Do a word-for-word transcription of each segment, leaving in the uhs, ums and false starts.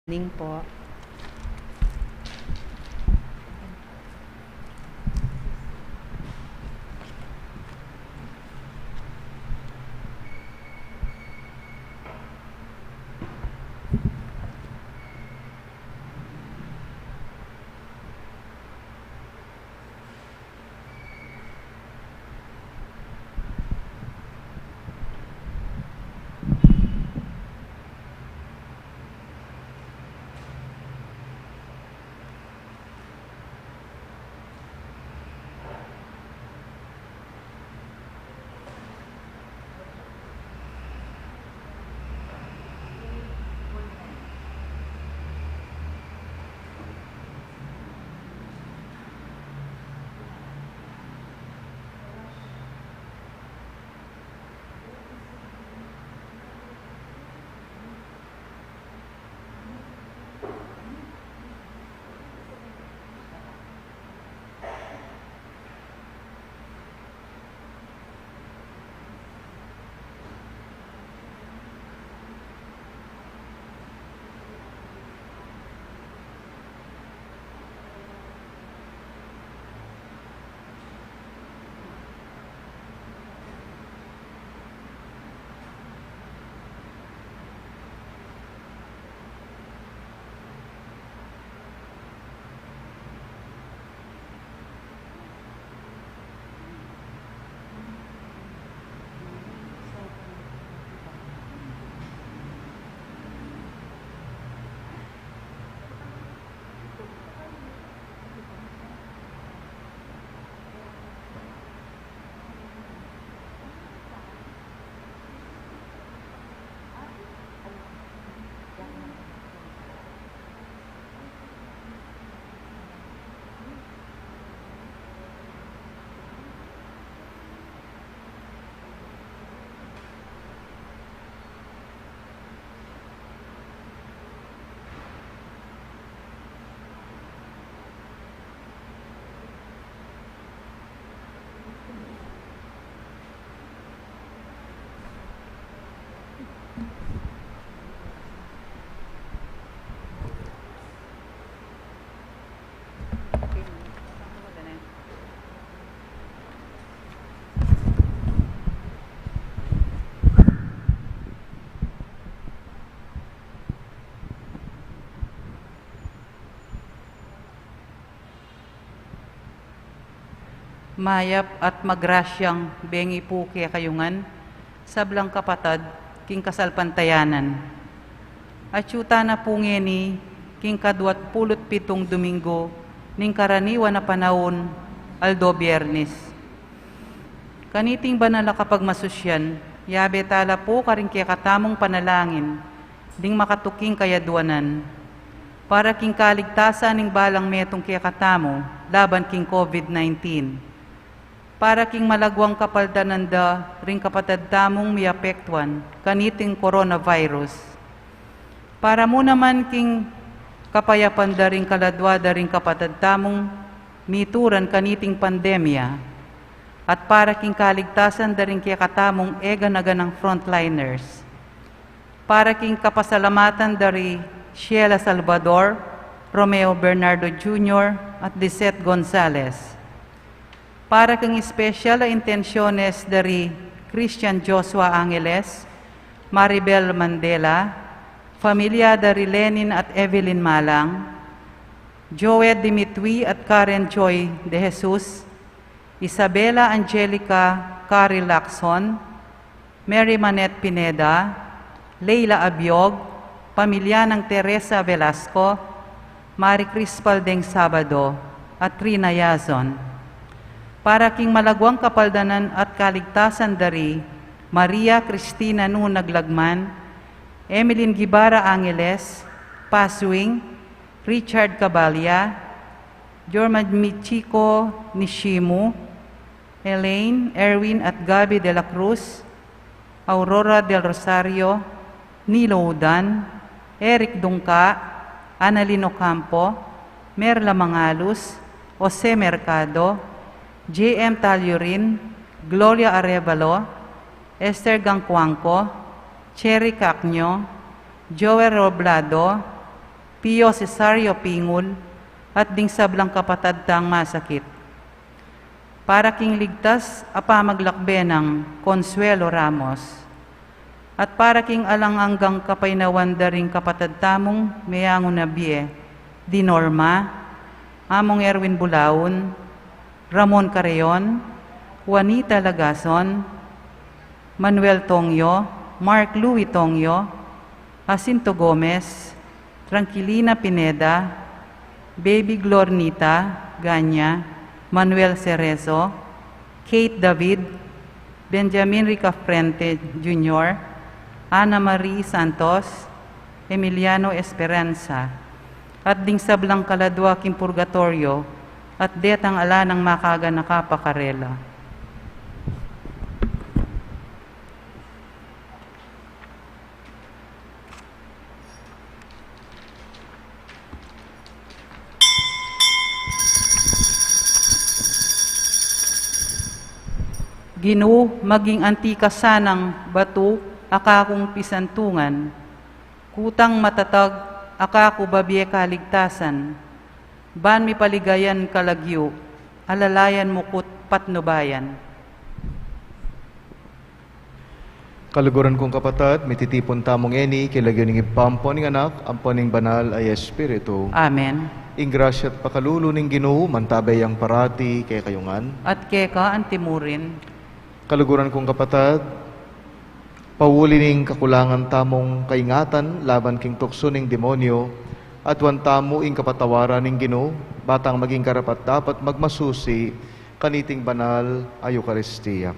Ning po. Mayap at magrasyang bengi pu kekayu ngan, sablang kapatad king kasalpantayanan. Atyu tana pu ngeni king kadua't pulu't pitung Domingo ning karaniwan a panaun, aldo Biernes. Kaniting banal a kapagmasusyan, yabe tala pu karing kekatamung panalangin ding makatuking kayadwanan, para king kaligtasan ning balang metung kekatamu laban king COVID nineteen, para king malagwang kapaldanan da ring kapatad tamung miapektuan kaniting coronavirus, para mu naman king kapayapan da ring kaladwa da ring kapatad tamung mituran kaniting pandemya, at para king kaligtasan da ring kekatamung e gana-ganang frontliners, para king kapasalamatan da ri Sheila Salvador, Romeo Bernardo Junior, at Lisette Gonzalez, para king espesyal a intensyones da ri Christian Joshua Angeles, Maribel Mandela, pamilya da ri Lenin at Evelyn Malang, Joe Dimitri at Karen Joy De Jesus, Isabela Angelica Carrie Lacson, Mary Manette Pineda, Leila Abiog, pamilya nang Teresa Velasco, Mari Crispal Deng Sabado, at Rina Yazon. Para king malagwang kapaldanan at kaligtasan da ri Maria Cristina Nu Naglagman, Emeline Guibarra Angeles, Paswing, Richard Cabalya, Jorma Michiko Nishimu, Elaine, Erwin at Gabby de la Cruz, Aurora del Rosario, Nilo Udan, Eric Dungca, Annalyn Ocampo, Merla Mangalus, Jose Mercado, J M Talurin, Gloria Arevalo, Esther Gangcuangco, Cherry Cacño, Joel Roblado, Pio Cesario Pingul, at ding sablang kapatad tang masakit. Para king ligtas a pamaglakbe nang Consuelo Ramos, at para king alang anggang kapaynawan da ring kapatad tamung meangu na bie, di Norma, Among Erwin Bulaon, Ramon Carreon, Juanita Lagason, Manuel Tongyo, Mark Louis Tongyo, Jacinto Gomez, Tranquilina Pineda, Baby Glornita Ganya, Manuel Cerezo, Kate David, Benjamin Ricafrente Junior, Ana Marie Santos, Emiliano Esperanza, at ding sablang kaladua king purgatoryo, at detang ala nang makaganaka pa karela. Ginu, maging anti ka sanang batu a kakung pisantungan, kutang matatag a kaku babie kaligtasan, ban mipaligayan ka lagyu, alalayan mu ku't patnubayan. Kaluguran kung kapatad, mititipun tamu ngeni king lagyu ning Ibpa, ampo ning Anak, ampo ning Banal a Espiritu. Amen. Ing grasya at pakalulu ning Ginu, mantabe yang parati kekayu ngan. At keka antimurin. Kaluguran kung kapatad, pauli ning kakulangan tamung kaingatan laban king tuksu ning demonyo, aduan tamu ing kapatawaran ning Ginu, ba tang maging karapat-dapat magmasusi kaniting banal a Eukaristia.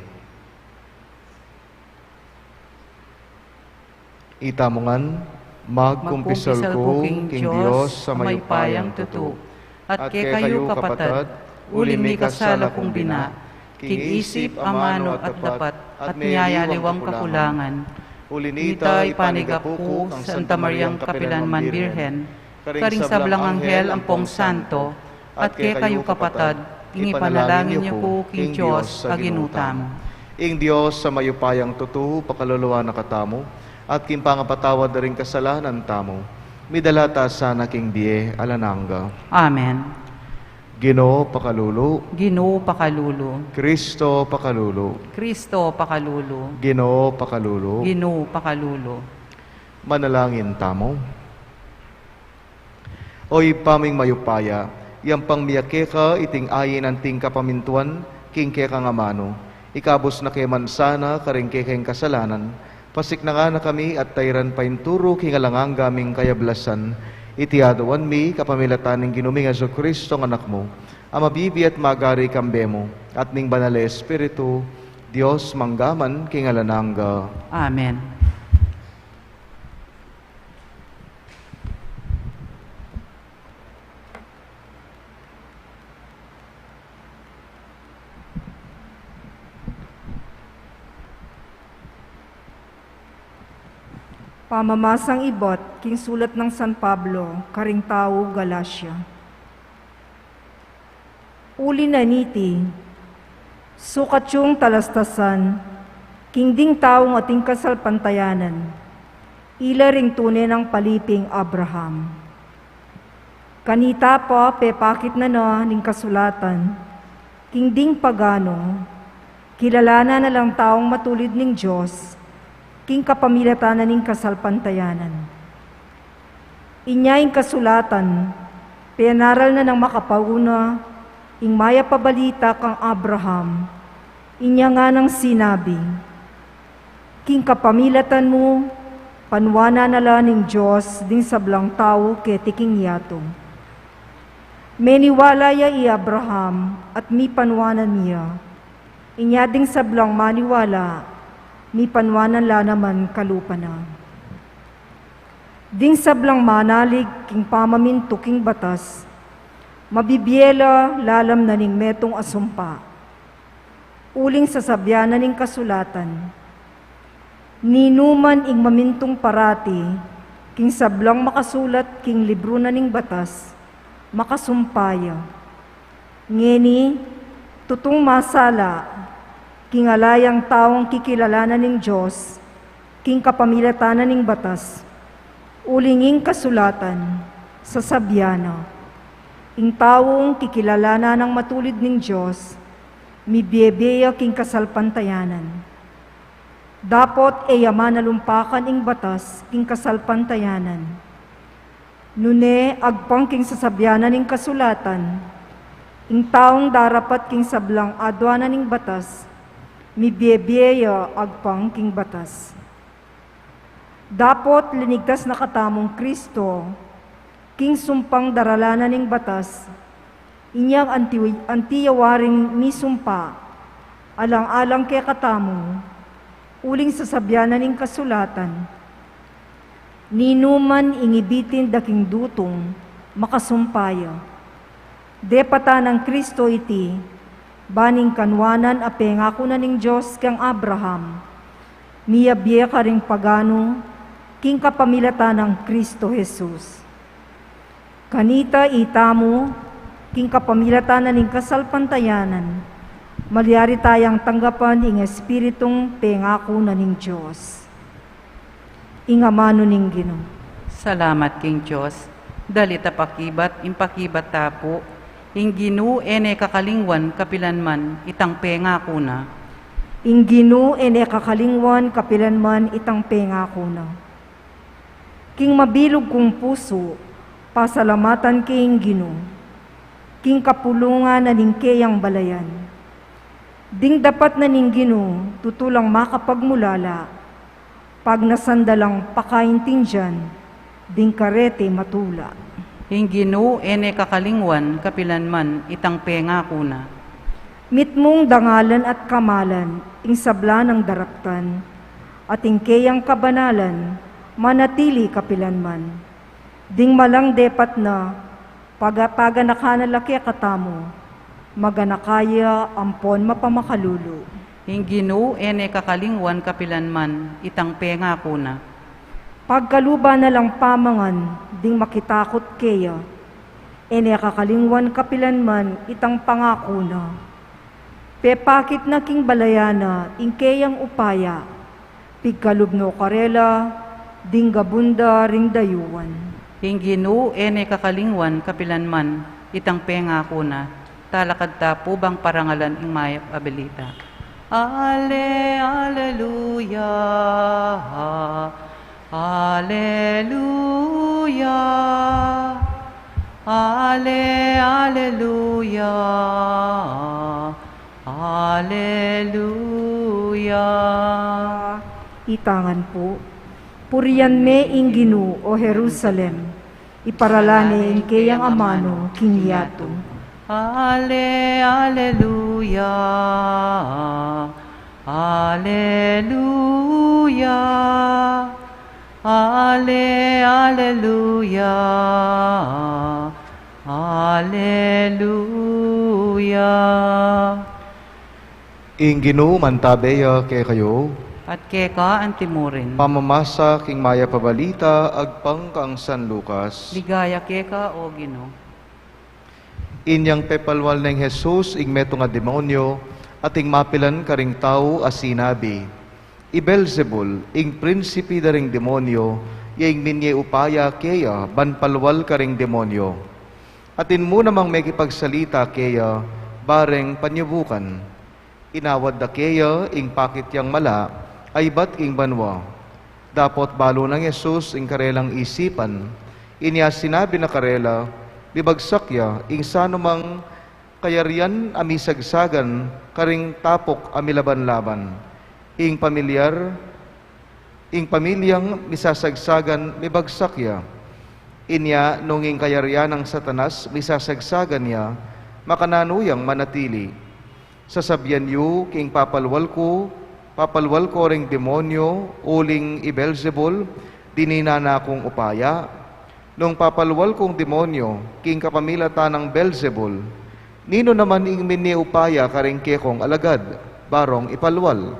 Itamu ngan, magkumpisal ku king Dios a mayupayang tutu, at kekayu kapatad, uling mikasala kung bina, king isip, amanu at dapat, at miyayaliwang kakulangan. Uli nita, ipanigapu ku kang Santa Mariang kapilanman Birhen, karing sablang anghel ampong santo, at kekayu kapatad, ing ipanalangin yu ku king Dios a Ginu tamu. Ing Dios a mayupayang tutu pakaluluan na katamu, at king pangapatawad da ring kasalanan tamu, midala ta sana king bie alang angga. Amen. Ginu, pakalulu. Ginu, pakalulu. Kristo, pakalulu. Kristo, pakalulu. Ginu, pakalulu. Ginu, pakalulu. Manalangin tamu. O Ibpa ming mayupaya, yampang miyakeka iting ayin anting kapamintuan king kekang amanu, ikabus na ke man sana karing kekeng kasalanan, pasiknangan na kami at tairan painturu king alang angga ming kayablasan. Iti aduan mi kapamilatan ning Ginu ming Jesucristo, Anak mu, a mabibie at magari kambe mu, at ning Banal a Espiritu, Dios mangga man king alang angga. Amen. Pamamasang ibat king sulat nang San Pablo karing taga Galacia. Uli na niti, sukat yung talastasan king ding taung ating kasalpantayanan, ila ring tune nang paliping Abraham. Kanita pa pepakit na na ning kasulatan, king ding pagano, kilalanan na lang taung matulid ning Dios, king kapamilatan na ning kasalpantayanan. Inya ing kasulatan, penaral na nang makapauna, ing mayap a balita kang Abraham, inya nganang sinabi, king kapamilatan mu, panuanan na la ning Dios ding sablang tau keti king yatu. Meniwala ya i Abraham, at mipanuanan ya. Inya ding sablang maniwala, mipanuanan la naman kalupa na. Ding sablang manalig king pamamintu king batas, mabibie la lalam na ning metung a sumpa. Uling sasabian na ning kasulatan, ninuman ing mamintung parati king sablang makasulat king libru na ning batas, makasumpa ya. Ngeni, tutung masala king ala yang taung kikilalanan ning Dios king kapamilatan na ning batas, uling ing kasulatan, Sasabian na, ing taung kikilalanan nang matulid ning Dios, mibie-bie ya king kasalpantayanan. Dapot e ya manalumpakan ing batas king kasalpantayanan. Nune agpang king sasabian na ning kasulatan, ing taung darapat king sablang adwa na ning batas, mibie-bie ya agpang king batas. Dapot linigtas na katamung Kristo, king sumpang daralan na ning batas, inyang anti-, anti ya waring misumpa, alang-alang kekatamu, uling sasabian na ning kasulatan, ninuman ing ibitin da king dutung, makasumpa ya. Depatan nang Kristo iti, ban ing kanuanan a pengaku na ning Dios kang Abraham, miyabie karing paganu, king kapamilatan nang Kristo Jesus. Kanita itamu, king kapamilatan na ning kasalpantayanan, malyari tayang tanggapan ing Espiritung pengaku na ning Dios. Ing amanu ning Ginu. Salamat king Dios. Dalit a pakibat, ing pakibat ta pu, ing Ginu e ne kakalingwan kapilan man itang pengaku na. Ing Ginu e ne kakalingwan kapilan man itang pengaku na. King mabilug kung pusu, pasalamatan ke ing Ginu. King kapulungan na ning keyang balayan. Ding dapat na ning Ginu, tutu lang makapagmulala, pagnasan da lang pakaintindian, ding karete matula. Ing Ginu e ne kakalingwan kapilan man itang pengaku na. Mitmung dangalan at kamalan, ing sabla nang daraptan, at ing keyang kabanalan, manatili kapilan man. Ding malang depat na, paga-, paganakan na la kekatamu, maganaka ya ampon mapamakalulu. Ing Ginu e ne kakalingwan kapilan man itang pengaku na. Pagkaluban na lang pamangan, ding makitakut keya, e ne kakalingwan kapilan man itang pengaku na. Pepakit na king balayan na ing keyang upaya, pigkalub no karela, ding gabun da ring dayuan. Ing Ginu e ne kakalingwan kapilan man itang pengaku na. Talakad ta pu bang parangalan ing mayap a balita. Ale, aleluya. Aleluya. Ale, aleluya. Aleluya. Ita ngan pu, purian me ing Ginu, o Jerusalem, iparala ne ing keyang amanu king yatu. Ale, aleluya. Aleluya. Ale, aleluya. Aleluya. Ing Ginu mantabe ya kekayu. At keka antimurin. Pamamasa king mayap a balita agpang kang San Lucas. Ligaya keka, o Ginu. Inyang pepalwal neng Jesus ing metung a demonyo, at ing mapilan karing tau a sinabi, I Belzebul, ing prinsipi da ring demonyo, ya ing minye upaya keya ban palwal karing demonyo. Atin mu namang mekipagsalita keya, bareng panyubukan. Inawad da keya ing pakit yang mala a ibat king banua. Dapot balu nang Jesus ing karelang isipan, inya sinabi na karela, mibagsak ya ing sanumang kayarian a misagsagan karing tapuk a milaban-laban. Ing pamilyar Ing pamilyang misasagsagan mibagsak ya. Inya nung ing kayarian nang Satanas misasagsagan ya, makananu yang manatili? Sasabian yu king papalwal ku, papalwal ko ring demonyo uling i Belzebul, dinina na kung upaya? Nung papalwal kung demonyo king kapamilatan nang Belzebul, ninu naman ing minye upaya karing kekong alagad, barong ipalwal?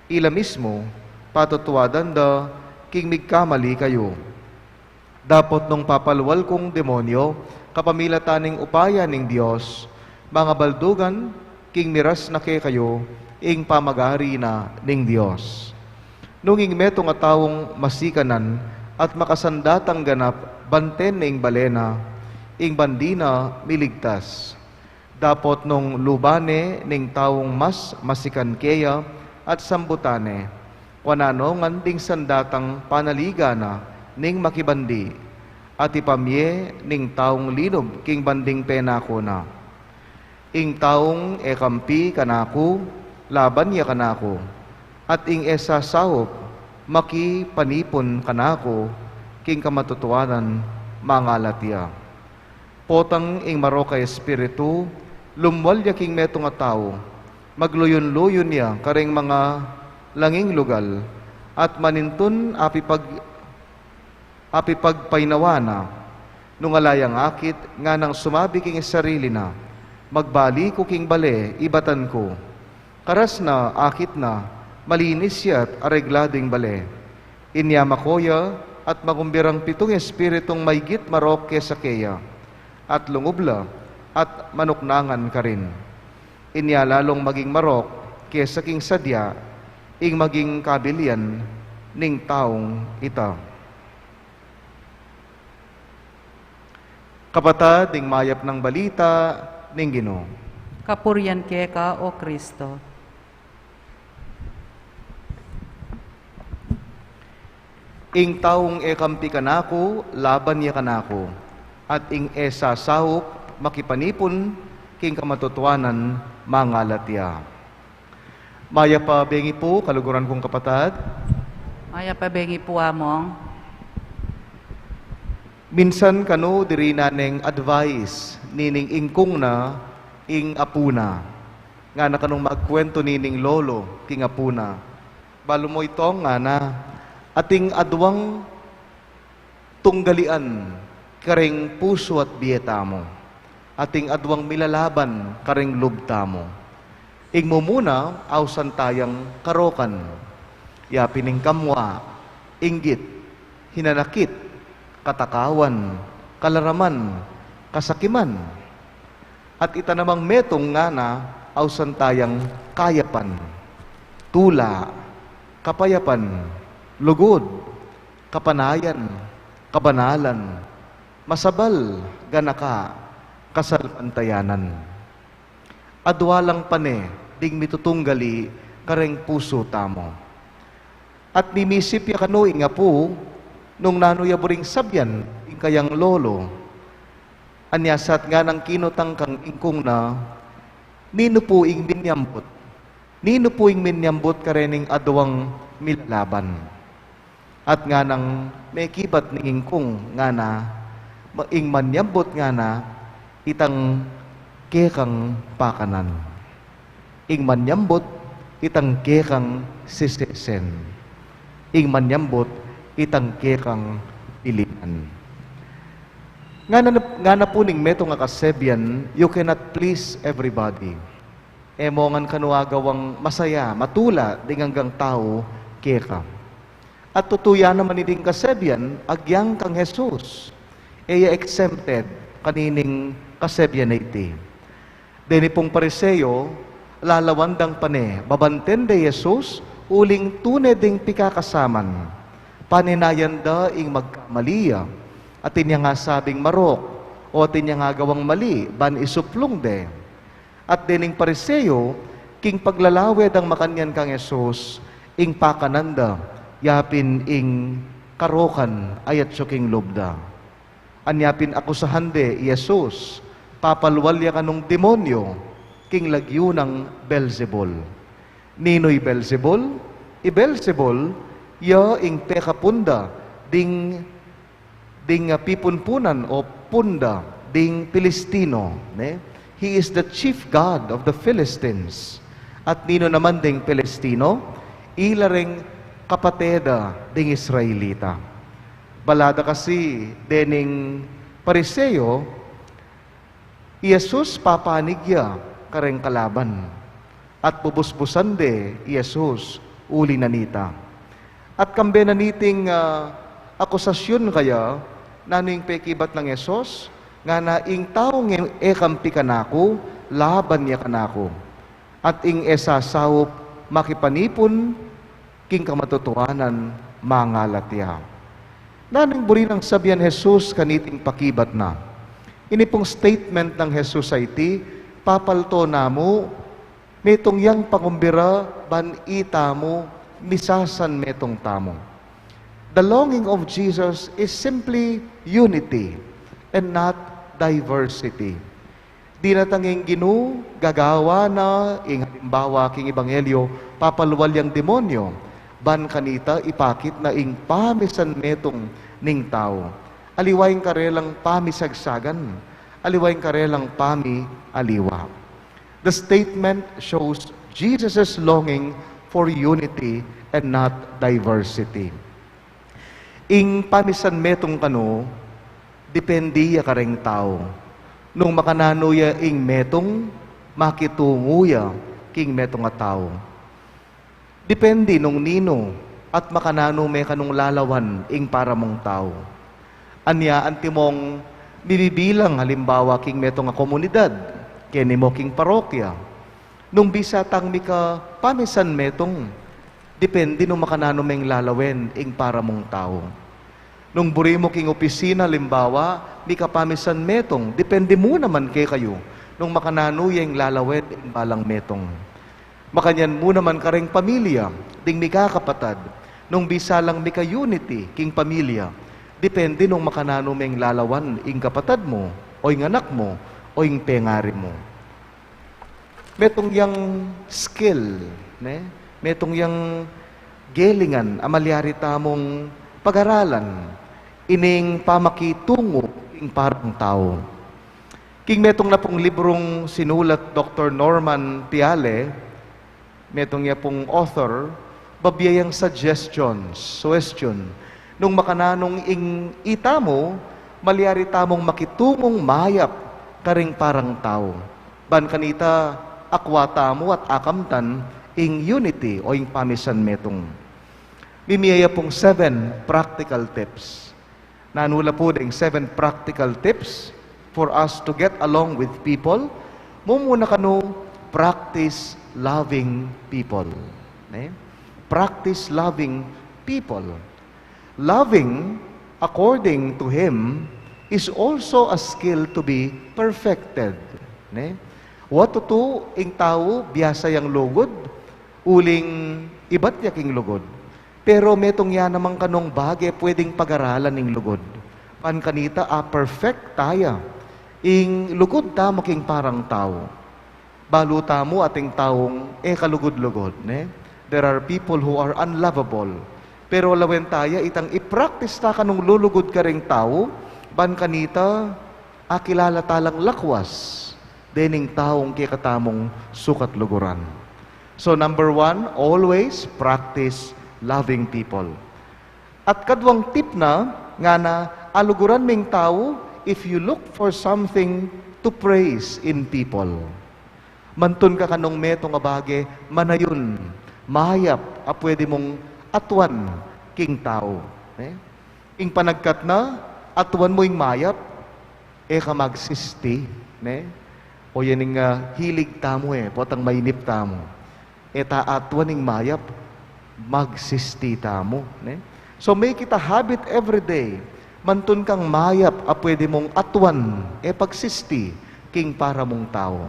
Ila mismu, patutuadan da king migkamali kayu. Dapot nung papalwal kung demonyo, kapamilatan ning upaya ning Dios, mangabaldugan, king miras na kekayu, ing pamagari na ning Dios. Nung ing metung a taung masikanan, at makasandatang ganap banten ing bale na, ing bandi na miligtas. Dapot nung luban ne ning taung mas masikan keya at sambutan ne, kuanan no ngan ding sandatang panaligan na ning makibandi, at ipamie ning taung linub king banding penaku na. Ing taung e kampi kanaku, laban ya kanaku, at ing e sasaup, makipanipun kanaku, king kamatutuanan mangalat ya. Potang ing marok a espiritu, lumwal ya king metung a tau, magluyun-luyun ya kareng mangalanging lugal, at manintun apipag-, apipagpainawa na. Nung ala yang akit, nganang sumabi king sarili na, "Magbalik ku king bale, ibatan ku." Karas na, akit na, malinis ya't aregladu ing bale. Inya mako ya, at mangumbirang pitung espiritung maygit marok kesa keya, at lungub la, at manuknangan karin. Inya lalung maging marok kesa king sadya ing maging kabilian ning taung ita. Kapatad, ing mayap nang balita ning Ginu. Kapurian keka, O Kristo. Ing taung e kampi kanaku, laban ya kanaku, at ing e sasaup, makipanipun king kamatutuanan mangalat ya. Mayap a bengi pu, kaluguran kung kapatad. Mayap a bengi pu, Among. Minsan kanu diri na neng advice nining ingkung na ing apu na. Ngana kanung magkuwentu nining lolo king apu na. Balu mu itong ngana, ating aduang tunggalian kareng pusu at bie tamu, ating aduang milalaban kareng lub tamu. Ing mumuna, ausan tayang karokan, yapin ing kamwa, inggit, hinanakit, katakawan, kalaraman, kasakiman. At ita namang metung ngana, ausan tayang kayapan, tula, kapayapan, lugud, kapanayan, kabanalan, masabal, ganaka, kasalpantayanan. Adua lang pane ding mitutunggali kareng pusu tamu. At mimisip ya kanu ing apu, nung nanu ya buring sabian ing kayang lolo. Anya sat nganang kinutang kang ingkung na, "Ninu pu ing minyambut? Ninu pu ing minyambut karening aduang milalaban?" At nganang mekibat ning ingkung ngana, ma-, ing manyambut ngana, itang kekang pakanan. Ing manyambut, itang kekang sisesen. Ing manyambut, itang kekang pilinan. Ngana, ngana pu ning metung a kasebian, you cannot please everybody. E mo ngan kanu agawang masaya, matula, ding anggang tau keka. At tutu ya naman iting kasebian, agyang kang Jesus. E ya exempted kanining kasebian a iti. Deni pung Pariseo, lalawan dang pane, babanten de Jesus, uling tune ding pikakasaman. Paninayan da ing magkamali ya, atin yang asabing marok, o atin yang agawang mali, ban isuplung de. At dening Pariseo, king paglalawe dang makanyan kang Jesus, ing pakanan da, yapin ing karokan a yatsu king lub da. Anya pin akusahan de i Jesus, papalwal ya kanung demonyo, king lagyu nang Belzebul. Ninu i Belzebul? I Belzebul, ya ing pekapunda, ding ding, ah, pipunpunan o punda ding Pilistino, ne? He is the chief god of the Philistines. At ninu naman ding Pilistino? Ila ring kapateda ding Israelita. Balada kasi dening Pariseo, i Jesus papanig ya kareng kalaban, at bubusbusan de i Jesus uli na nita. At kambe na niting, ah, akusasyun kaya, nanu ing pekibat nang Jesus? Ngana, ing taung e-, e kampi kanaku, laban ya kanaku. At ing e sasaup makipanipun king kamatutuanan mangalat ya. Nanu ing buri nang sabian Jesus kaniting pakibat na? Ini pung statement nang Jesus a iti, papalto na mu, metung yang pangumbira ban itamu misasanmetung tamu. The longing of Jesus is simply unity and not diversity. Dinatang ing Ginu, gagawa na ing halimbawa king ebanghelyo, papalual yang demonyo, ban kanita ipakit na ing pamisanmetung ning tau. Aliwa ing karelang pamisagsagan, aliwa ing karelang pamialiwa. The statement shows Jesus' longing for unity and not diversity. Ing pamisanmetung kanu, depende ya kareng tau. Nung makananu ya ing metung, makitungu ya king metung a tau. Depende nung ninu at makananu me kanung lalawan ing para mung tau. Anya antimong mibibilang halimbawa king metung a komunidad, keni mo king parokya. Nung bisa tang mika pamisanmetung, depende nung makananu meng lalawen ing para mung tau. Nung buri mu king opisina, halimbawa, mika pamisanmetung, depende mu naman kekayu nung makananu ya ing lalawen ing balang metung. Makanyan mu naman kareng pamilya, ding mikakapatad, nung bisa lang mika unity king pamilya, depende nung makananu meng lalawan ing kapatad mu, o ing anak mu, o ing pengari mu. Metung yang skill, ne? Metung yang gelingan a malyari tamung pagaralan, ining pamakitungu king para mung tau. King metung na pung librung sinulat Doktor Norman Piale, metung ya pung author, babie yang suggestions, suggestion, nung makananung ing itamu, malyari tamung makitungung mayap karing parang tau. Ban kanita, akwa tamu at akamtan ing unity o ing pamisanmetung. Mimie ya pung seven practical tips. Nanu la pu deng seven practical tips for us to get along with people? Mumuna kanu, practice loving people. Ne? Practice loving people. Loving, according to him, is also a skill to be perfected. Ne? Wa tutu ing tau biasa yang lugud, uling ibat ya king lugud. Pero metung ya naman kanung bage pwedeng pagaralan ing lugud. Ban kanita a-perfect taya ing lugud tamu king parang tau. Balu tamu atin taung e kalugud-lugud, ne? There are people who are unlovable. Pero lawen taya itang i-practice ta kanung lulugud karing tau, ban kanita akilala ta lang lakwas dening taung kekatamung sukat luguran. So, number one, always practice loving people. At kadwang tip na, ngana, aluguran meng tau if you look for something to praise in people. Mantun ka kanung metung a bage, manayun, mayap, a pwede mung atuan king tau. Ne? Ing panagkat na, atuan mu ing mayap, e ka magsisti, ne? O yan ing, ah, hilig tamu, e, potang mainip tamu. E ta atuan ing mayap, magsisti tamu, ne? So make it a habit every day. Mantun kang mayap a pwede mung atuan, e pagsisti, king para mung tau.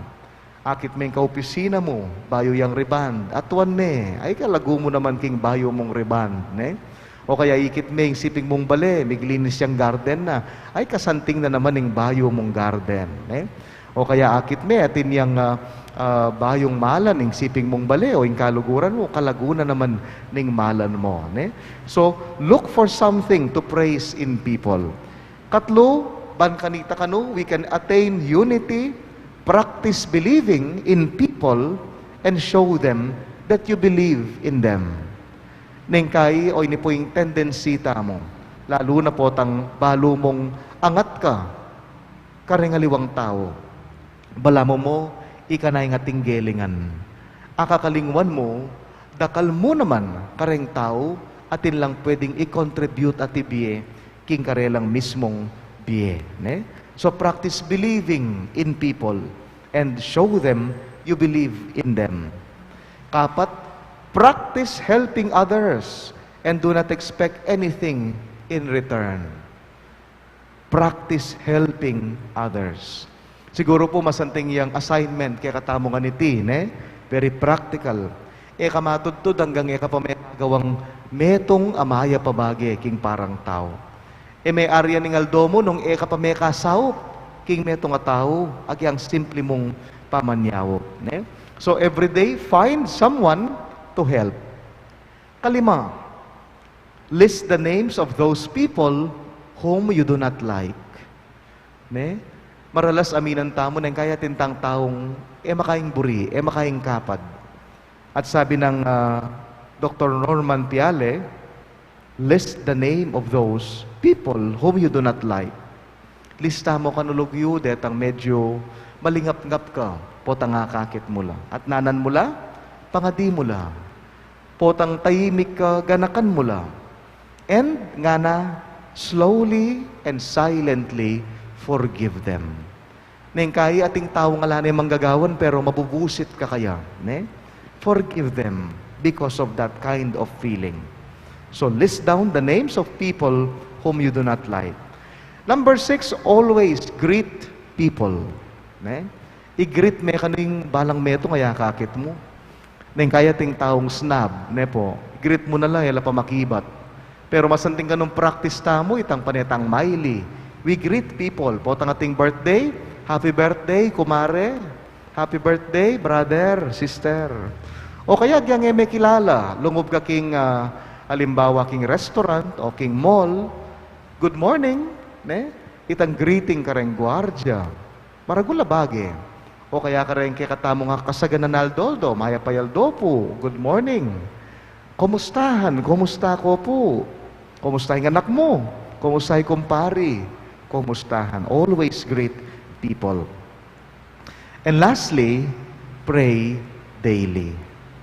Akit me ing kaopisina mu, bayu yang rebond. Atuan me, ay kalagu mu naman king bayu mung rebond, ne? O kaya ikit me ing siping mung bale, miglinis yang garden na. Ay kasanting na naman ing bayu mung garden, ne? O kaya akit me, atin yang, ah, ah, bayung malan ing siping mung bale, o ing kaluguran mu, kalagu na naman ning malan mu, ne? So, look for something to praise in people. Katlu, ban kanita kanu, we can attain unity, practice believing in people, and show them that you believe in them. Neng kai, o ini pu ing tendency tamu, lalu na potang balu mung angat ka kareng aliwang tau. Balamu mu, ika na ing ating gelingan. Akakalingwan mu, dakal mu naman kareng tau, atin lang pwedeng i-contribute a tibie king karelang mismung bie, ne? So, practice believing in people and show them you believe in them. Kapat, practice helping others and do not expect anything in return. Practice helping others. Siguru pu masanting yang assignment kekatamu nganiti, ne? Very practical. E ka matudtud anggang e ka pa mekagawang metung a mayap a bage king parang tau. E me arya ning aldo mu nung e ka pa mekasaup king metung a tau, agyang simple mung pamanyaup, ne? So every day, find someone to help. Kalima, list the names of those people whom you do not like. Ne? Maralas aminan tamu neng kaya atin tang taung e makaing buri, e makaing kapad. At sabi ng, ah, Doktor Norman Piale, list the name of those people whom you do not like. Lista mu kanulug yu detang medyo malingap-ngap ka, potang akakit mu la. At nanan mu la, pangadi mu la. Potang taimik ka, ganakan mu la. And ngana, slowly and silently forgive them. Neng kaya ating tau nga ala ne manggagawan, pero mabubusit ka kaya, ne? Forgive them because of that kind of feeling. So list down the names of people whom you do not like. Number six, always greet people. Ne? I-greet me kanu ing balang metung a akakit mu. Neng kaya ating taung snob, ne po, greet mu na la, e la pa makibat. Pero masanting kanung practice tamu, itang pane tang Miley. We greet people. Potang ating birthday, "Happy birthday, kumare. Happy birthday, brother, sister." O kaya agyang e me kilala, lungub ka king, ah, alimbawa king restaurant o king mall, "Good morning," ne? Itang greeting kareng guardia. Maragul a bage. O kaya kareng kekatamung kasaganang aldo-aldo, "Mayap a aldo pu, good morning." "Kumusta han, kumusta ko pu? Kumusta ing anak mu? Kumusta i kumpari? Kumusta han?" Always greet people. And lastly, pray daily.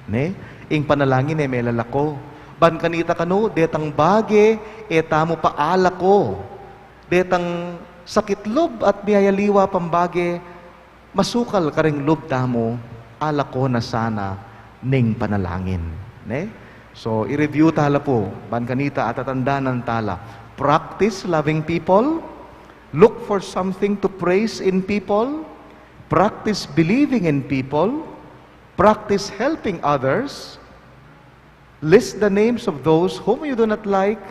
Ne? Ing panalangin e me lalako. Ban kanita kanu, detang bage e tamu pa alako. Detang sakit lub at miyayaliwa pang bage, masukal kareng lub tamu, alako na sana ning panalangin. Ne? So, i-review tala pu, ban kanita atatandanan tala. Practice loving people, look for something to praise in people, practice believing in people, practice helping others, list the names of those whom you do not like,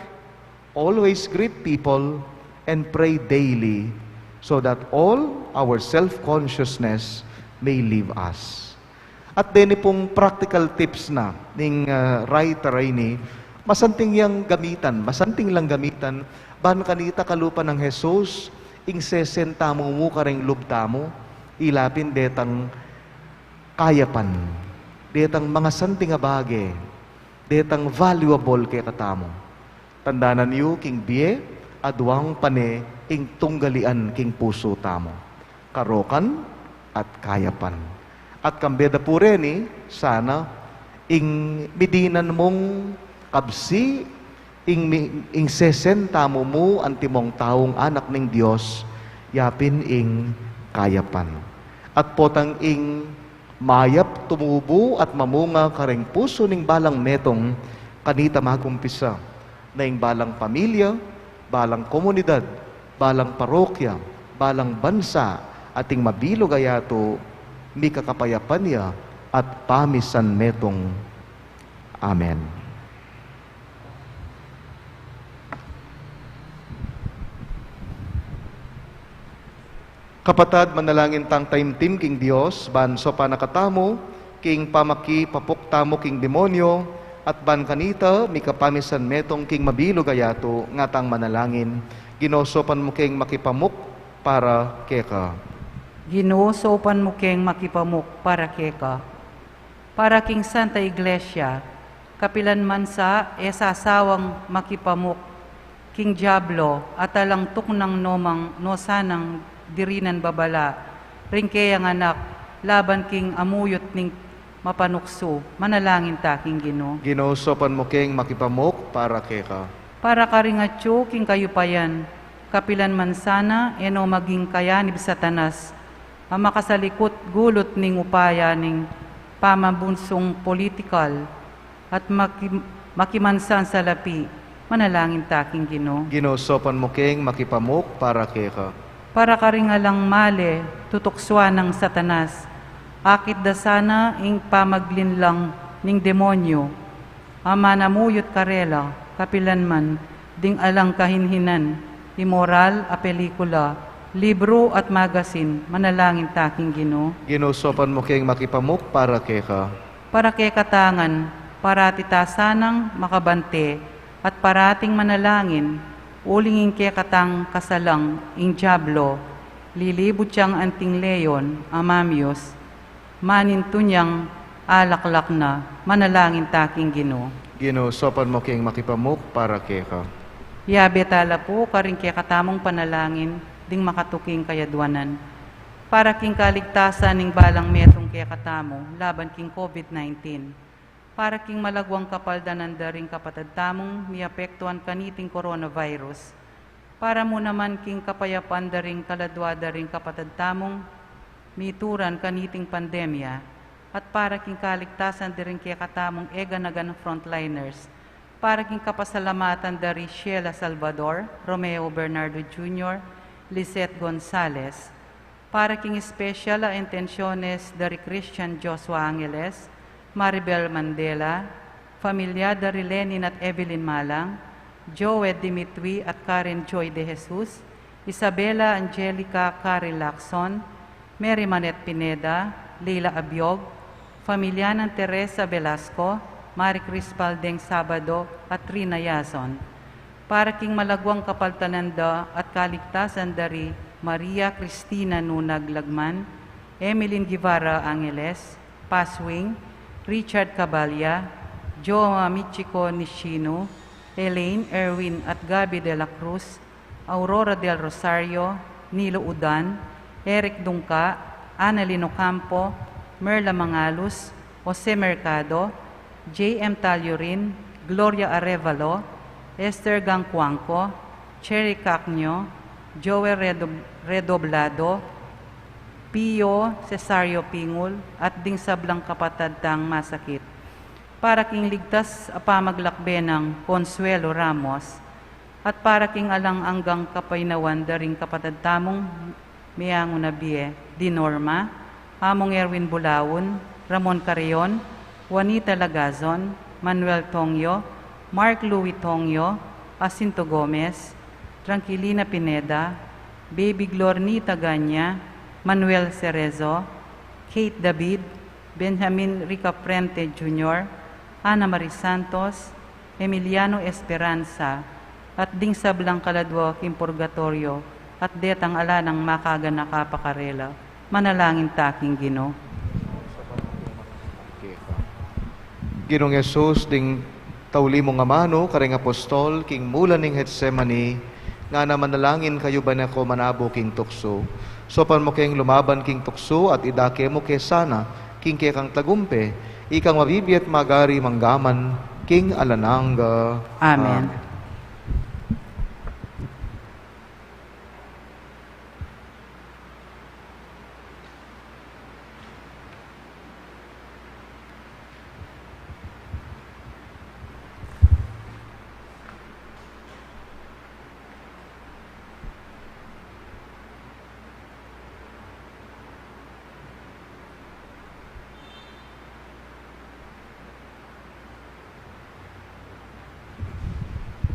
always greet people, and pray daily so that all our self-consciousness may leave us. At deni pung practical tips na ning, ah, writer a ini, masanting yang gamitan, masanting lang gamitan, ban kanita kalupa nang Jesus, ing sesen tamu mu kareng lub tamu, ila pin detang kayapan, detang mangasanting a bage, detang valuable kekatamu. Tandanan yu king bie, aduang pane ing tunggalian king pusu tamu. Karokan at kayapan. At kambe da pu reni, sana ing midinan mung kabsi, ing mi-, ing sesen tamu mu antimong taung anak ning Dios, yapin ing kayapan. At potang ing mayap tumubu at mamunga kareng pusu ning balang metung, kanita magumpisa na ing balang pamilya, balang komunidad, balang parokya, balang bansa, ating mabilug a yatu, mikakapayapan ya at pamisan metung. Amen. Kapatad, manalangin tang taimtim king Dios, ban saupan na katamu king pamakipapuk tamu king demonyo, at ban kanita mikapamisan metung king mabilug a yatu, ngatang manalangin. Ginu, saupan mu keng makipamuk para keka. Ginu, saupan mu keng makipamuk para keka. Para king Santa Iglesia, kapilan man sa e sasawang makipamuk king diablo, at alang tuknang no mang no sanang dirinan babala ring keyang anak laban king amuyut ning mapanuksu, manalangin ta king Ginu. Ginu, saupan mu keng makipamuk para keka. Para karing atyu king kayupayan, kapilan man sana e no maging kayanib Satanas a makasalikut gulut ning upaya ning pamabunsung politikal at maki-, makimansan salapi Manalangin ta king Ginu. Ginu, saupan mu keng makipamuk para keka. Para karing alang male tutuksuan nang Satanas, akit da sana ing pamaglinlang ning demonyu a manamuyut karela, kapilan man ding alang kahinhinan, imoral a pelikula, libru at magasin. Manalangin ta king Ginu. Ginu, saupan mu keng makipamuk para keka. Para kekatang ngan, parati ta sanang makabante at parating manalangin, uling ing kekatang kasalang ing Diablo, lilibut yang anting leon a mamyus, manintu yang alaklak na. Manalangin ta king Ginu. Ginu, saupan mu keng makipamuk para keka. Yabe ta la pu karing kekatamung panalangin ding makatuking kayadwanan, para king kaligtasan ning balang metung kekatamu laban king COVID nineteen, para king malagwang kapaldanan da ring kapatad tamung miapektuan kaniting coronavirus, para mu naman king kapayapan da ring kaladua da ring kapatad tamung mituran kaniting pandemya, at para king kaligtasan da ring kekatamung eganagan frontliners, para king kapasalamatan da ri Sheila Salvador, Romeo Bernardo Junior, Lisette Gonzalez, para king special a intenciones da ri Christian Joshua Angeles, Maribel Mandela, familia da ri Lenin at Evelyn Malang, Joe Dimitri at Karen Joy De Jesus, Isabella Angelica Karen Lacson, Mary Manette Pineda, Leila Abiog, familia nang Teresa Velasco, Marie Crispal Deng Sabado at Rina Yason. Para king malagwang kapaldanan da at kaligtasan da ri Maria Cristina Nunag Lagman, Emeline Guevara Angeles, Paswing, Richard Cabalya, Joa Michiko Nishino, Elaine, Erwin at Gabby de la Cruz, Aurora del Rosario, Nilo Udan, Eric Dungca, Annalyn Ocampo, Merla Mangalus, Jose Mercado, J M Tallurin, Gloria Arevalo, Esther Gangcuangco, Cherry Cacño, Joel Redob-, Redoblado, Pio Cesario Pingul, at ding sablang kapatad tang masakit. Para king ligtas a pamaglakbe nang Consuelo Ramos, at para king alang anggang kapaynawan da ring kapatad tamung meangu na bie, di Norma, Among Erwin Bulaun, Ramon Carreon, Juanita Lagazon, Manuel Tongyo, Mark Louis Tongyo, Jacinto Gomez, Tranquilina Pineda, Baby Glornita Ganya, Manuel Cerezo, Kate David, Benjamin Ricafrente Junior, Ana Marie Santos, Emiliano Esperanza, at ding sablang kaladua king purgatoryo, at detang ala nang makaganaka pa karela. Manalangin ta king Ginu. Ginung Jesus, ding tauli mung amanu karing apostol king mulan ning Getsemani, ngana, manalangin kayu bang e ko manabu king tuksu. Saupan mu keng lumaban king tuksu at idake mu ke sana king kekang tagumpe, ikang mabibie at magari manggaman king alang angga. Amen. Amen.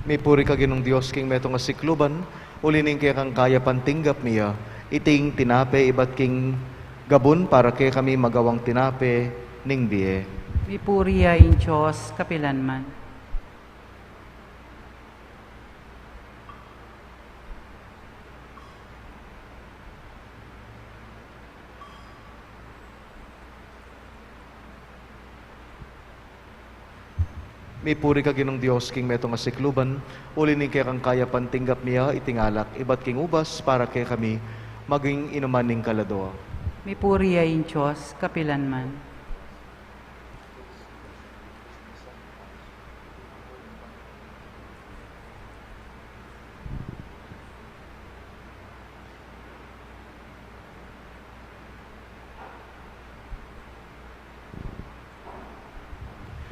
Mipuri ka Ginung Dios king metung a sikluban, uli ning kekang kayapan tinggap mi ya iting tinape ibat king gabun para kekami magawang tinape ning bie. Mipuri ya ing Dios kapilan man. Mipuri ka Ginung Dios king metung a sikluban, uli ning kekang kayapan tinggap mi ya iting alak ibat king ubas para kekami maging inuman ning kaladua. Mipuri ya ing Dios kapilan man.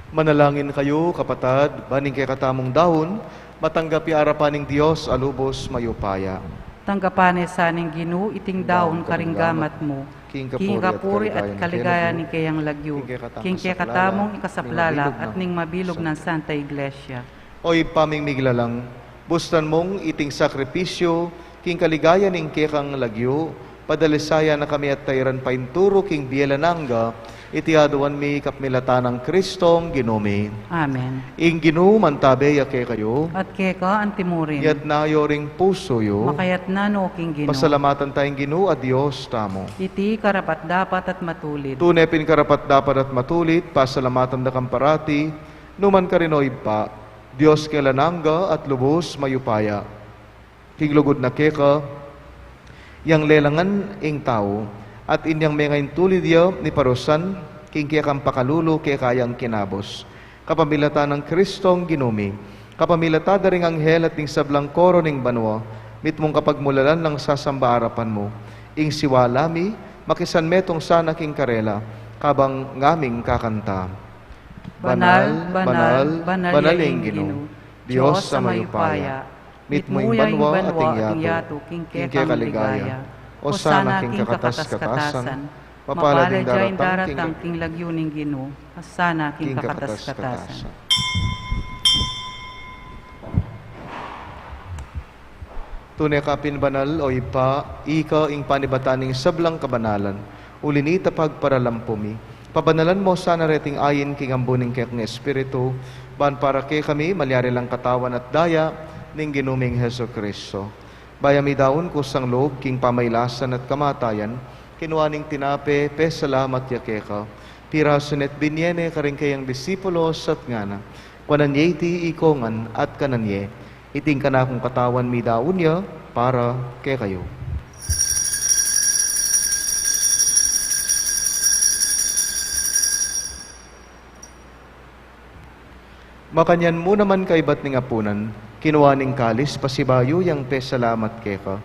Manalangin kayu, kapatad, ban ing kekatamung daun Matanggap ya arapan ning Dios a lubos mayupaya. Tanggapan ne sa ning Ginu iting daun karing gamat mu, king kapuri at kaligayan ning keyang lagyu, king kekatamung ikasaplala at ning mabilug nang Santa Iglesia. O Ibpa ming miglalang, bustan mung iting sakripisyu king kaligayan ning kekang lagyu, padalisayan na kami at tairan painturu king bie alang angga, iti aduan mi kapamilatan nang Kristong Ginu mi. Amen. Ing Ginu mantabe ya kekayu. At keka antimurin. Iyatas yu ring pusu yu. Makayatas no king Ginu. Pasalamatan taya ing Ginu a Dios tamu. Iti karapat-dapat at matulid. Tune pin karapat-dapat at matulid, pasalamatan da kang parati, nu man karin, O Ibpa, Dios king alang angga at lubos mayupaya. King lugud na keka yang lelangan ing tau, at inyang menga ing tulid ya miparusan king kekang pakalulu keka yang kinabus. Kapamilatan nang Kristong Ginu mi, kapamilatan da ring anghel at ding sablang koro ning banua, mitmung kapagmulalan lang sasamba arapan mu. Ing siwala mi, makisanmetung sana king karela, kabang ngaming kakanta. Banal, banal, banal, banal ya ing Ginu, Dios a mayupaya. Mitmu ing banua at ing yatu king kekang ligaya. Osana king kakatas-katasan. Mapalad ya ing daratang king lagyu ning Ginu. Osana king kakatas-katasan. Tune ka pin banal, O Ibpa, ika ing panibatan ning sablang kabanalan. Uli nita pagparalampu mi, pabanalan mu sana reting ain king ambun ning kekang Espiritu, ban para kekami malyari lang katawan at daya ning Ginu ming Jesucristo. Bayu mi daun kusang lub king pamailasan at kamatayan, kinua ne ing tinape, pesalamat ya keka, pirasu ne at binie ne karing keyang disipulos at ngana: Kuanan ye iti ikongan at kanan ye, iti ing kanakung katawan, midaun ya para kekayu. Makanyan mu naman kaibat ning apunan, kinua ne ing kalis pasibayu yang pesalamat keka,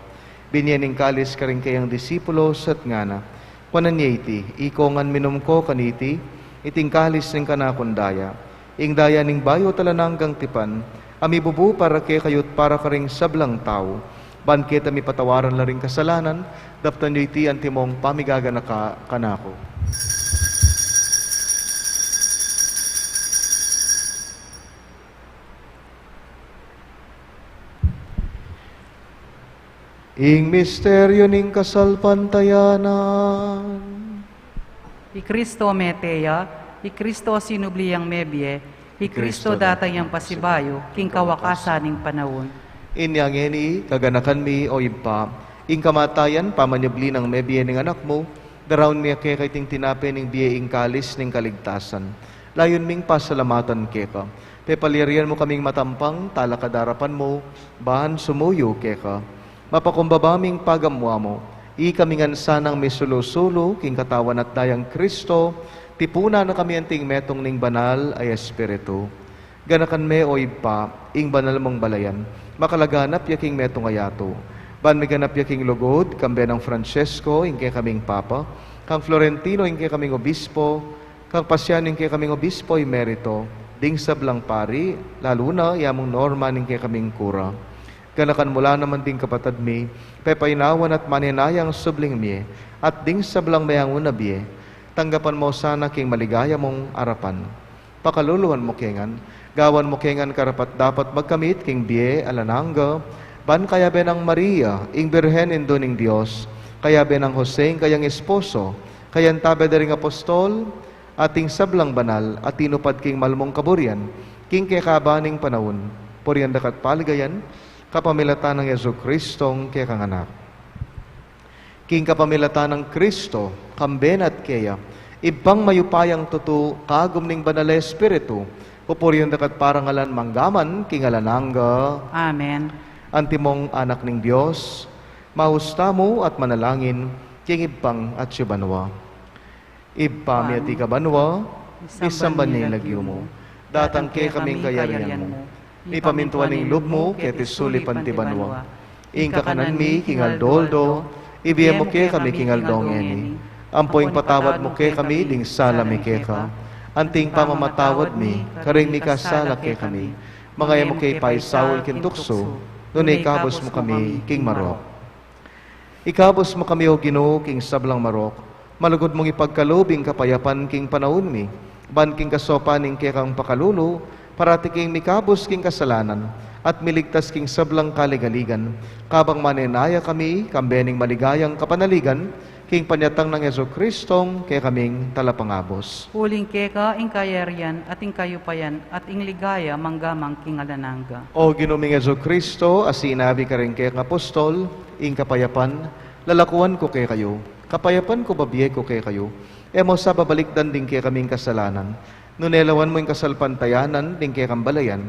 binie ne ing kalis karing keyang disipulos at ngana: Kuanan ye iti ikongan, minum ko kaniti, iti ing kalis ning kanakung daya, ing daya ning bayu at alang anggang tipan, a mibubu para kekayu at para karing sablang tau, ban keta mipatawaran la ring kasalanan. Daptan yu iti antimong pamigaganaka kanaku. Ing misteryu ning kasalpantayanan. I Kristo mete ya, i Kristo sinubli yang mebie, i Kristo datang yang pasibayu king kawakasan ning panaun. Inya ngeni, kaganakan mi, O Ibpa, ing kamatayan pamanyubli nang mebie ning Anak mu, daraun mi keka iting tinape ning bie, ing kalis ning kaligtasan. Layun ming pasalamatan keka. Pepalyarian mu kaming matampang talakad king arapan mu, ban sumuyu keka. Mapakumbaba ming pagamu-amu, ikami ngan sanang misulu-sulu king katawan at dayang Kristo, tipunan na kami anting metung ning Banal a Espiritu. Ganakan me, O Ibpa, ing banal mung balayan, makalaganap ya king metung a yatu. Ban miganap ya king lugud, kambe nang Francesco, ing kekaming Papa, kang Florentino, ing kekaming Obispo, kang Pasiano, ing kekaming Obispo Emerito, ding sablang pari, lalu na ya mung Norman, ing kekaming kura. Ganakan mu la naman ding kapatad mi, pepainawan at manenayang subling mie, at ding sablang meangu na bie, tanggapan mu sana king maligaya mung arapan. Pakaluluan mu ke ngan, gawan mu ke ngan karapat-dapat magkamit king bie alang angga, ban kayabe nang Maria, ing Birhen Indu ning Dios, kayabe nang Jose, ing kayang esposo, kayantabe da ring apostol, at ing sablang banal a tinupad king malmung kaburian, king kekaba ning panaun, purian da ka at paligayan, kapamilatan nang Jesucristong kekang Anak. King kapamilatan nang Kristo, kambe na at keya, Ibpang mayupayang tutu, kagum ning Banal a Espiritu, pupurian da ka at parangalan manggaman king alang angga. Amen. Antimong anak ning Dios, maus tamu at manalangin king Ibpang atsu banua. Ibpa mi, atiu ka banua, misamban ya ing lagyu mu. Datang kekami ing kayarian mu. Mipamintuan ing lub mu keti sulip anti banua. Ing kakanan mi king aldo-aldo, ibie mu kekami king aldo ngeni. Ampo ipatawad mu kekami ding sala mi keka, anti ing pamamatawad mi karing mikasala kekami. Manga e mu ke paisaul king tuksu, nune ikabus mu kami king marok. Ikabus mu kami, O Ginu, king sablang marok, malugud mung ipagkalub ing kapayapan king panaun mi, ban king kasaupan ning kekang pakalulu, parati kaming mikabus king kasalanan, at miligtas king sablang kaligaligan, kabang manenaya kami, kambe ning maligayang kapanaligan, king panyatang nang Jesucristong kekaming Talapangabus. Uling keka ing kayarian, at ing kayupayan, at ing ligaya, mangga man king alang angga. O Ginu ming Jesucristo, a sinabi karing kekang apostol, ing kapayapan lalakuan ku kekayu, kapayapan ku babie ku kekayu. E mu sa babalikdan ding kekaming kasalanan, nune lawan mu ing kasalpantayanan ning kekang balayan,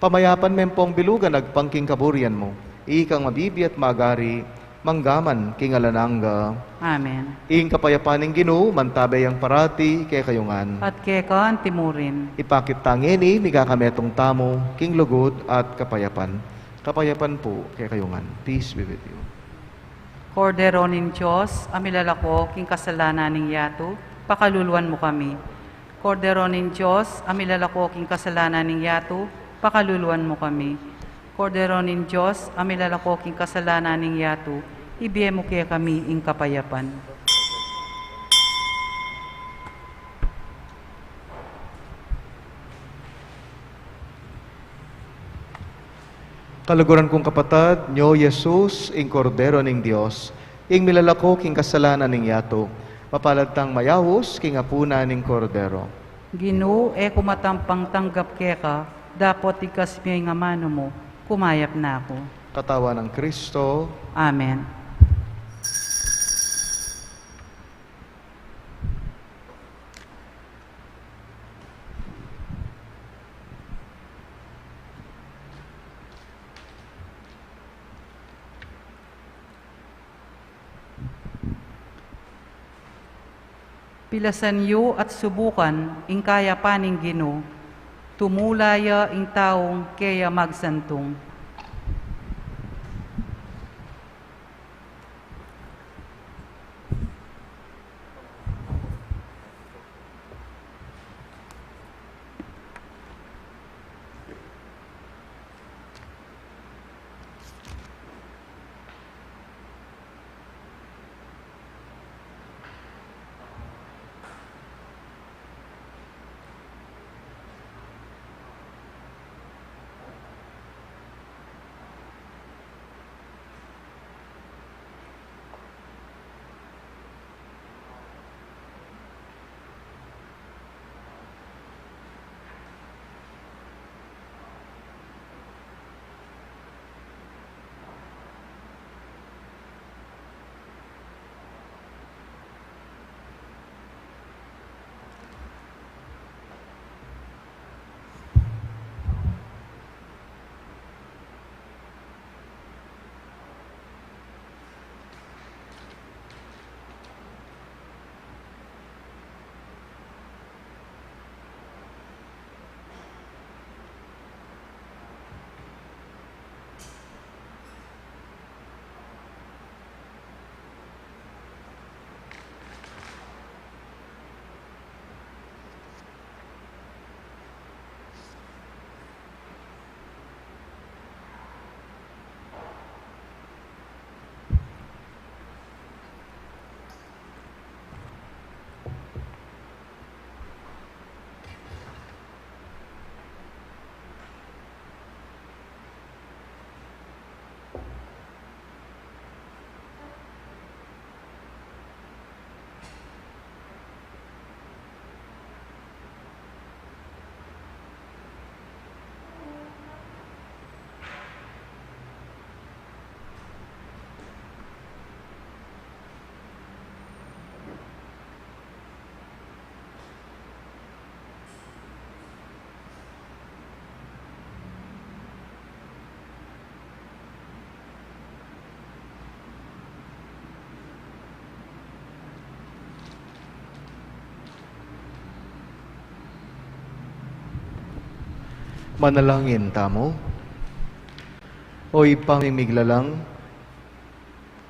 pamayapan me pong bilugan agpang king kaburian mu, ikang mabibie at magari, mangga man king alang angga. Amen. Ing kapayapan ning Ginu, mantabe yang parati kekayu ngan. At keka antimurin. Ipakit ta ngeni, migakametung tamu king lugud at kapayapan. Kapayapan pu kekayu ngan. Peace be with you. Kordero ning Dios, a milalako king kasalanan ning yatu, pakaluluan mu kami. Kordero ning Dios, a milalako king kasalanan ning yatu, pakaluluan mu kami. Kordero ning Dios, a milalako king kasalanan ning yatu, ibie mu kekami ing kapayapan. Kaluguran kung kapatad, nyo Jesus, ing Kordero ning Dios, ing milalako king kasalanan ning yatu, mapalad tang mayaus king apunan ning Kordero. Ginu, e ku matampang tanggap keka, dapot ikas me ing amanu mu, kumayap na ku. Katawan nang Kristo. Amen. Pilasan yu at subukan ing kayapan ning Ginu, tumula ya ing taung keya magsantung. Manalangin tamu. O Ibpa ming miglalang,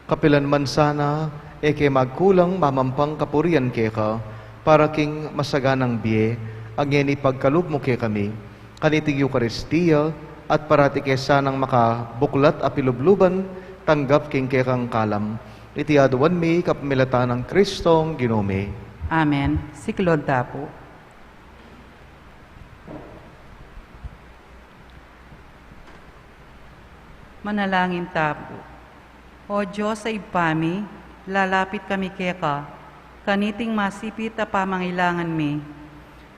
kapilan man sana e ke magkulang mamampang kapurian keka, para king masaganang bie a ngeni pagkalub mu kekami, Kaniting Eukaristia, at parati ke sanang makabuklat a pilubluban, tanggap king kekang kalam. Iti aduan mi kapamilatan nang Kristong Ginu mi. Amen. Siklaud ta pu. Manalangin ta pu. O Dios a Ibpa mi, lalapit kami keka, kaniting masipit a pamangailangan mi.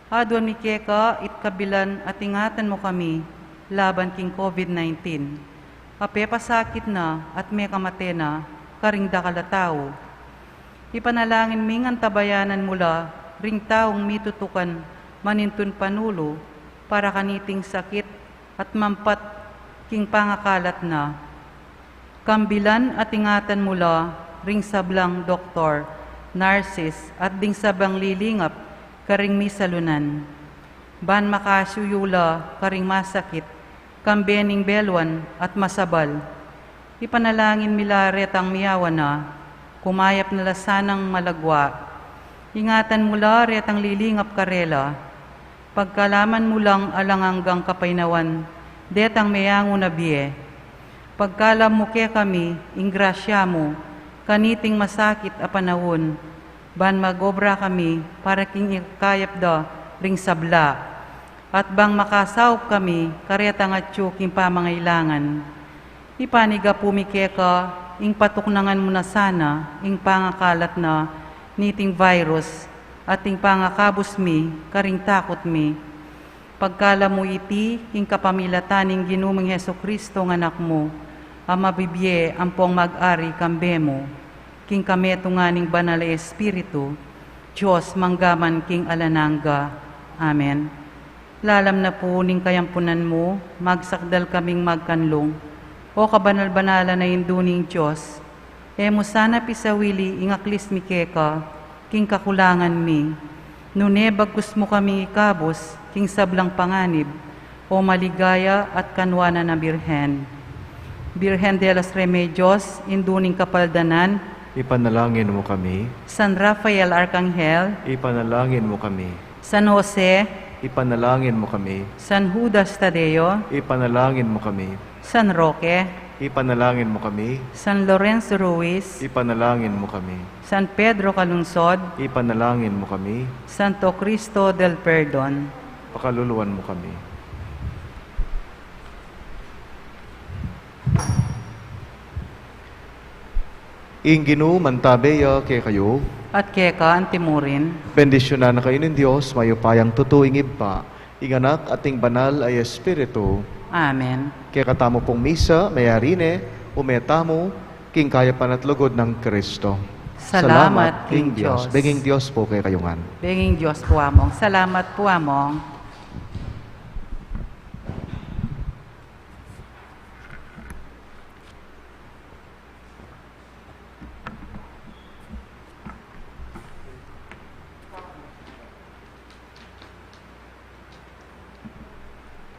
Aduan mi keka it kabilan at ingatan mu kami laban king COVID nineteen, a pepasakit na at mekamate na karing dakal a tau. Ipanalangin ming antabayanan mu la ring taung mitutukan manintun panulu para kaniting sakit at mampat king pangakalat na. Kambilan at ingatan mu la ring sablang doktor, nurses, at ding sablang lilingap karing misalunan. Ban makasuyu la karing masakit, kambe ning beluan at masabal. Ipanalangin mi la retang miyawa na, kumayap na la sanang malagwa. Ingatan mu la retang lilingap karela. Pagkalaman mu lang alang anggang kapaynawan detang meyangu na bie. Pagkalam mu kekami ing grasya mu kaniting masakit a panaun, ban mag-obra kami para king ikakayap da ring sabla, at bang makasaup kami karetang atyu king pamangailangan. Ipanigapu mi keka ing patuknangan mu na sana ing pangakalat na niting virus at ing pangakabus mi karing takut mi. Pagkalam mu iti king kapamilatan ning Ginu ming Jesucristo nga Anak mu, a mabibie ampong mag-ari kambe mu king kametungan ning Banal a Espiritu, Dios, mangga man king alang angga. Amen. Lalam na pu ning kayampunan mu, magsakdal kaming magkanlung. O kabanal-banalan a Indu ning Dios, e mu sana pisawili ing aklis mi keka king kakulangan mi, nune bagkus mu kaming ikabus king sablang panganib, O maligaya at kanuanan a Birhen. Birhen de los Remedios, Indu ning Kapaldanan, ipanalangin mu kami. San Rafael Arkanghel, ipanalangin mu kami. San Jose, ipanalangin mu kami. San Judas Tadeo, ipanalangin mu kami. San Roque, ipanalangin mu kami. San Lorenzo Ruiz, ipanalangin mu kami. San Pedro Calungsod, ipanalangin mu kami. Santo Cristo del Perdon, pakaluluan mu kami. Ing Ginu mantabe ya kekayu. At keka antimurin. Bendisyunan na kayu ning Dios, mayupayang tutu, ing Ibpa, ing Anak, at ing Banal a Espiritu. Amen. Kekatamu pung misa meyari ne, ume tamu king kayapan at lugud nang Kristo. Salamat king Dios. Benging Dios pu kekayu ngan. Benging Dios pu, Among. Salamat pu, Among.